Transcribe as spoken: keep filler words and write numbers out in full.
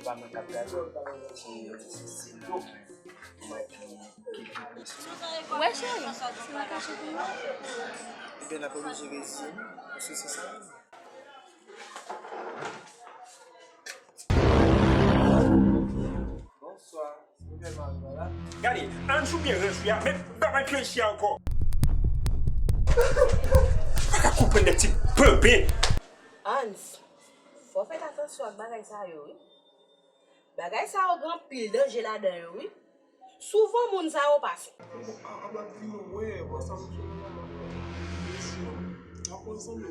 Pa mwen k ap gade, se, se, se nou mwen ki, ki vin plis. Wè, cheri, se nan kache pou mwen. Ebyen, n ap oblije reziye nou, paske se sa nou ye. Bonswa. Gade, Anjou byen ranjou a, men pa mwen pye isi a ankò. Pa ka konprann nèg ti penben. Hans, fò w fè atansyon ak bagay sa yo, wi. Bagay sa yo gen anpil danje ladan yo, wi. Souvan moun sa yo pase. Bon, a, a, m ap vin wè, bon, sa m sou mwen, m ap vin wè. Mesye, n ap ansanm.